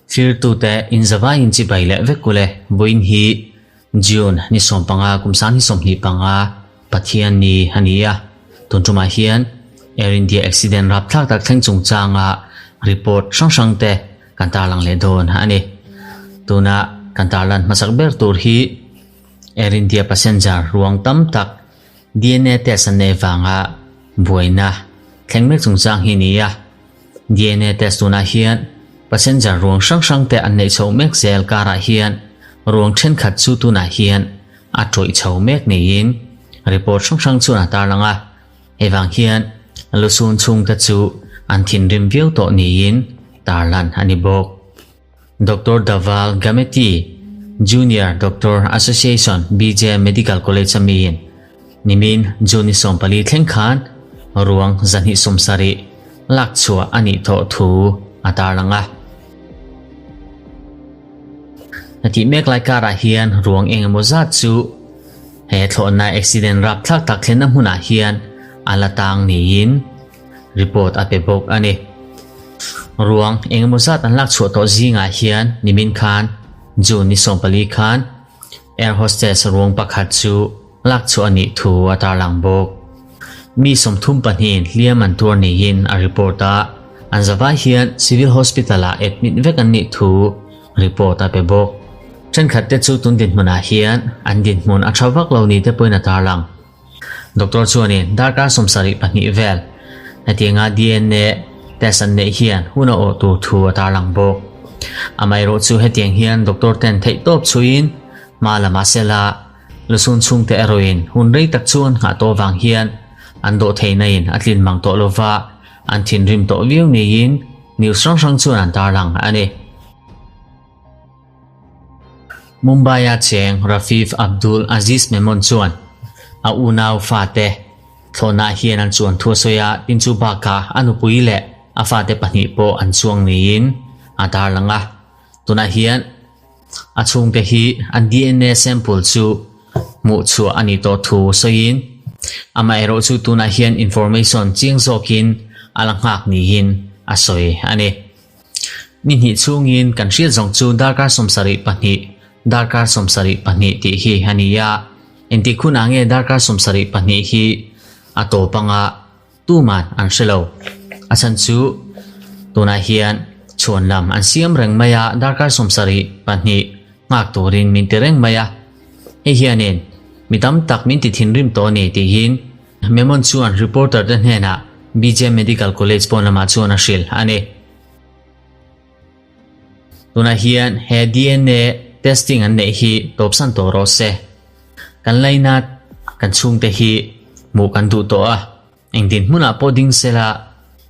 Thirtute inzavaiin chibai leh vek ule vawiin hi June ni 15 kum 2025 Pathian ni a ni a, tun tumah hian Air India accident rapthlak tak thleng chungchanga report hrang hrang te kan tarlang leh dawn a ni. Tuna kan tarlan hmasak ber tur hi Air India passenger ruang tam tak DNA test an neih vanga buaina thleng mek chungchang hi a ni a. DNA test tunah hian passenger ruang hrang hrang te an neih chhoh mek zel karah hian ruang thenkhat chu tunah hian a tawih chho mek niin report hrang hrang chuan a tarlang a. Hei vang hian lusun chhungte chu an thinrim viau tawh niin tarlan a ni bawk. Doctor Dhaval Gameti, Junior Doctor Association BJ Medical College a miin nimin June ni 14 thleng khan ruang 270 lak chhuah a nih tawh thu a tarlang a. A tih mek lai karah hian ruang eng emaw zat chu he thlawhna accident rapthlak tak thlenna hmunah hian a la tang niin report a pe bawk a ni. Ruang eng emaw zat an lak chhuah tawh zingah hian nimin khan June ni 14 khan air hostess ruang pakhat chu lak chhuah a nih thu a tarlang bawk. Mi 32 in hliam an tuar niin a report a, an zavai hian civil hospital ah admit vek an nih thu report a pe bawk. Thenkhat te chu tun dinhmunah hian an dinhmun a tha vak lo ni te pawhin a tarlang. Doctor chuanin darkar 72 vel hetianga DNA test an neih hian hun a awh tur thu a tarlang bawk. Amaherawh chu hetiang hian doctor ten theihtawp chhuiin hma la mahsela lusun chhungte erawhin hun rei tak chu an nghah tawh vang hian an dawh theihna in a tlin mang tawh lova an thinrim tawh viau niin news hrang hrang chuan an tarlang a ni. Mumbai-a cheng Rafif Abdul Aziz Memon chuan a unau fate thlawhnaah hian an chuan thu a sawi a, tin chu bakah a nupui leh a fate pahnih pawh an chuang niin a tarlang a. Tunah hian a chhungte hi an DNA sample chu hmuh chhuah a nih tawh thu sawiin amaherawh chu tunah hian information chiang zawkin a la nghak niin a sawi a ni. Ni hnih chhungin kan hriat zawng chu darkar 72, darkar 72 tih hi a ni a. Engtik hunah nge darkar 72 hi a tawp anga tuman an hre lo. A chhan chu tunah hian chhuan lam an siam reng mai a, darkar 72 nghak turin min ti reng mai a. Hei hianin mi tam tak min ti thinrim tawh a ni tihin Memon chuan reporter te hnenah BJ Medical College pawn lamah chuan a hrilh a ni. Tunah hian he DNA testing an neih hi tawpsan tawh rawh se. Kan lainat kan chhungte hi hmuh kan duh tawh a, engtin hmunah pawh ding sela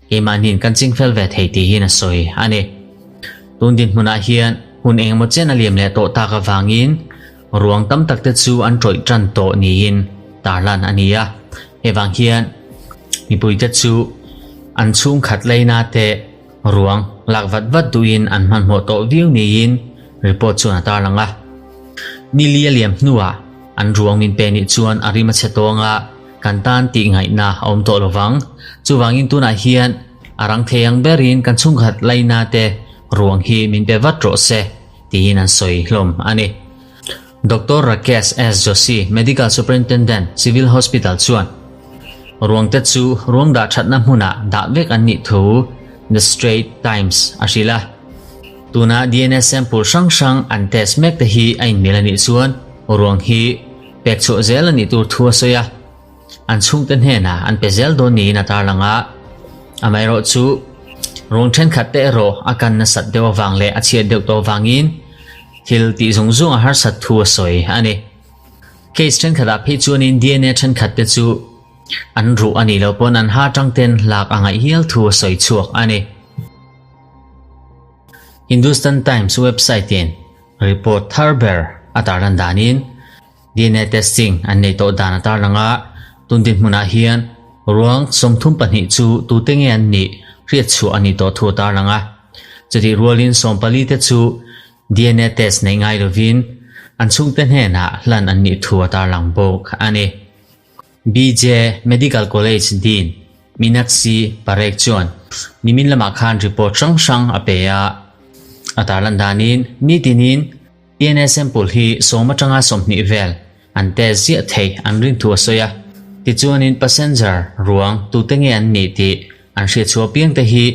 keimahniin kan chingfel ve thei tihin a sawi a ni. Tun dinhmunah hian hun engemaw chen a liam leh tawh tak avangin ruang tam tak te chu an tawih tan tawh niin tarlan a ni a. Hei vang hian mipuite chu an chhungkhat laina te ruang lak vat vat duhin an hmanhmawh tawh viau niin report chuan a tarlang a. Ni li a liam hnuah an ruang min pe nih chuan a rim a chhe tawng a, kan tan tih ngaihna a awm tawh lovang. Chuvangin tunah hian a rang thei ang berin kan chhungkhat laina te ruang hi min pe vat rawh se tiin an sawi hlawm a ni. Doctor Rakesh S. Joshi, Medical Superintendent, Civil Hospital chuan ruang te chu ruang dah thatna hmunah dah vek an nih thu The Strait Times a hrilh a. Tuna DNA sample hrang hrang an test mek te hi a inmil a nih chuan ruang hi pek chhuah zel a nih tur thu a sawi a. An chhungte hnenah an pe zel dawn niin a tarlang a. Amaherawh chu ruang thenkhat te erawh a kan nasat deuh avang leh a chhiat deuh tawh avangin thil tih zung zung a harsat thu a sawi a ni. Case thenkhatah phei chuanin DNA thenkhat te chu an ruh a nih loh pawn an ha tang ten lak a ngaih hial thu a sawi chhuak a ni. Hindustan Times website in report thar ber a tarlan danin DNA testing an nei tawh dan a tarlang a, tun dinhmunah hian ruang 32 chu tute nge an nih hriat chhuah a nih tawh thu a tarlang a. Chutih rualin 14 te chu DNA test nei ngai lovin an chhungte hnenah hlan an nih thu a tarlang bawk a ni. BJ Medical College Dean. Meenakshi Parekh chuan nimin lamah khan report hrang hrang a pe a. A tarlan danin nitinin DNA sample hi sawm atanga 20 vel an test ziah thei an rin thu a sawi a. Tichuanin passenger ruang tute nge an nih tih an hriatchhuah piang te hi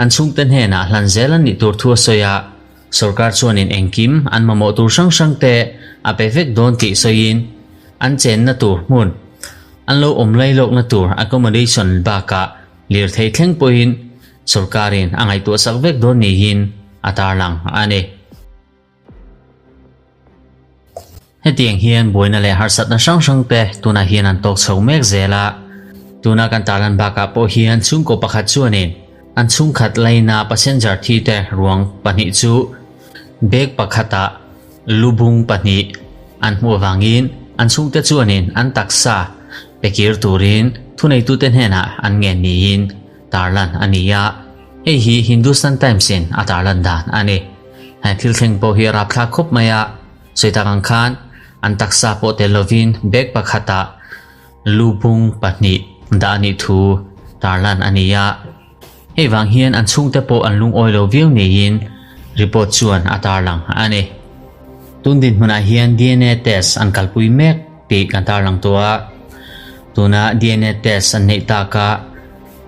an chhungte hnenah hlan zel an nih tur thu a sawi a. Sorkar chuanin engkim an mamawh tur hrang hrang te a pe vek dawn tih sawiin an chenna tur hmun an lo awm lailawkna tur accommodation bakah lirthei thleng pawhin sorkarin a ngaihtuah sak vek dawn niin a tarlang a ni. Hetiang hian buaina leh harsatna hrang hrang te tunah hian an tawk chho mek zel a. Tuna kan tarlan bakah pawh hian chhungkaw pakhat chuanin an chhungkhat laina passenger thi te ruang pahnih chu bag pakhatah lubung pahnih an hmuh avangin an chhungte chuanin an taksa pe kir turin thuneitute hnenah an ngen niin tarlan a ni a. Hei hi Hindustan Times in a tarlan dan a ni. He thil thleng pawh hi a rapthlak khawp mai a. Sawi tak ang khan an taksa pawh tel lovin bag pakhatah lu bung pahnih dah a nih thu tarlan a ni a. Hei vang hian an chhungte pawh an lungawi lo viau niin report chuan a tarlang a ni. Tun dinhmunah hian DNA test an kalpui mek tih kan tarlang tawh a. Tuna DNA test an neih taka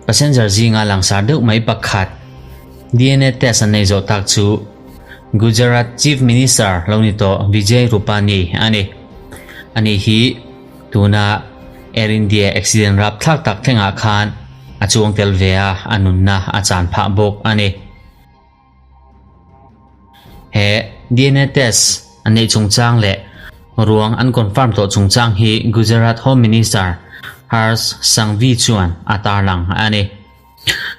passenger zinga langsar deuh mai pakhat DNA test an neih zawh tak chu Gujarat Chief Minister lo ni tawh Vijay Rupani a ni. Ani hi tuna Air India accident rapthlak tak thlengah khan a chuang tel ve a, a nunna a chan phah bawk a ni. He DNA test an neih chungchang leh ruang an confirm tawh chungchang hi Gujarat Home Minister Harsh Sanghvi chuan a tarlang a ni.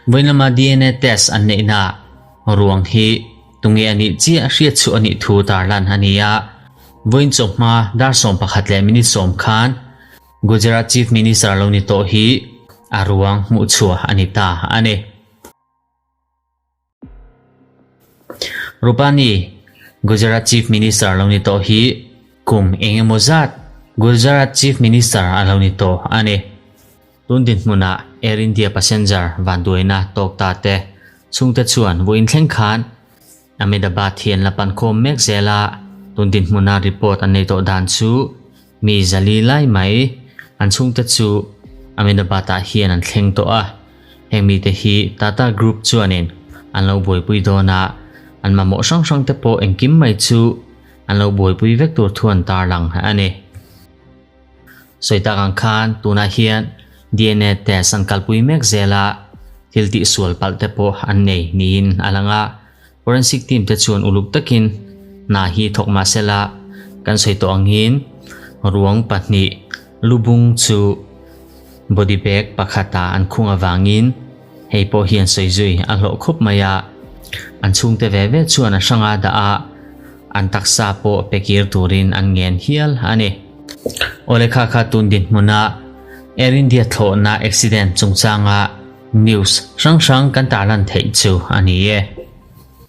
Vawiin lama DNA test an neihnaah ruang hi tunge a nih chiah hriat chhuah a nih thu tarlan a ni a. Vawiin chawhma dar 11 leh minute 10 khan Gujarat Chief Minister lo ni tawh hi a ruang hmuh chhuah a ni ta a ni. Rupani, Gujarat Chief Minister lo ni tawh hi kum eng emaw zat Gujarat Chief Minister a lo ni tawh a ni. Tun dinhmunah Air India passenger vanduaina tawk ta te chhungte chuan vawiin thleng khan Ahmedabad hi an la pan khawm mek zel a, tun dinhmuna report an nei tawh dan chu mi zali lai mai an chhungte chu Ahmedabad-ah hian an thleng tawh a. Heng mite hi Tata Group chuanin an lo buaipui dawn a, an mamawh hrang hrang te pawh engkim mai chu an lo buaipui vek tur thu an tarlang a ni. Sawi tak ang khan tunah hian DNA test an kalpui mek zel a, thil tihsual palh te pawh an nei niin a lang a. Forensic team te chuan uluk takin hna hi thawk mah sela kan sawi tawh angin ruang pahnih lubung chu body bag pakhatah an khung avangin hei pawh hian sawi zui a hlawh khawp mai a. An chhungte ve ve chuan a hranga dah a. An taksa pawh pe kir turin an ngen hial a ni. Awle kha kha tun dinhmuna Air India thlawhna accident chungchanga news hrang hrang kan tarlan theih chu a ni e.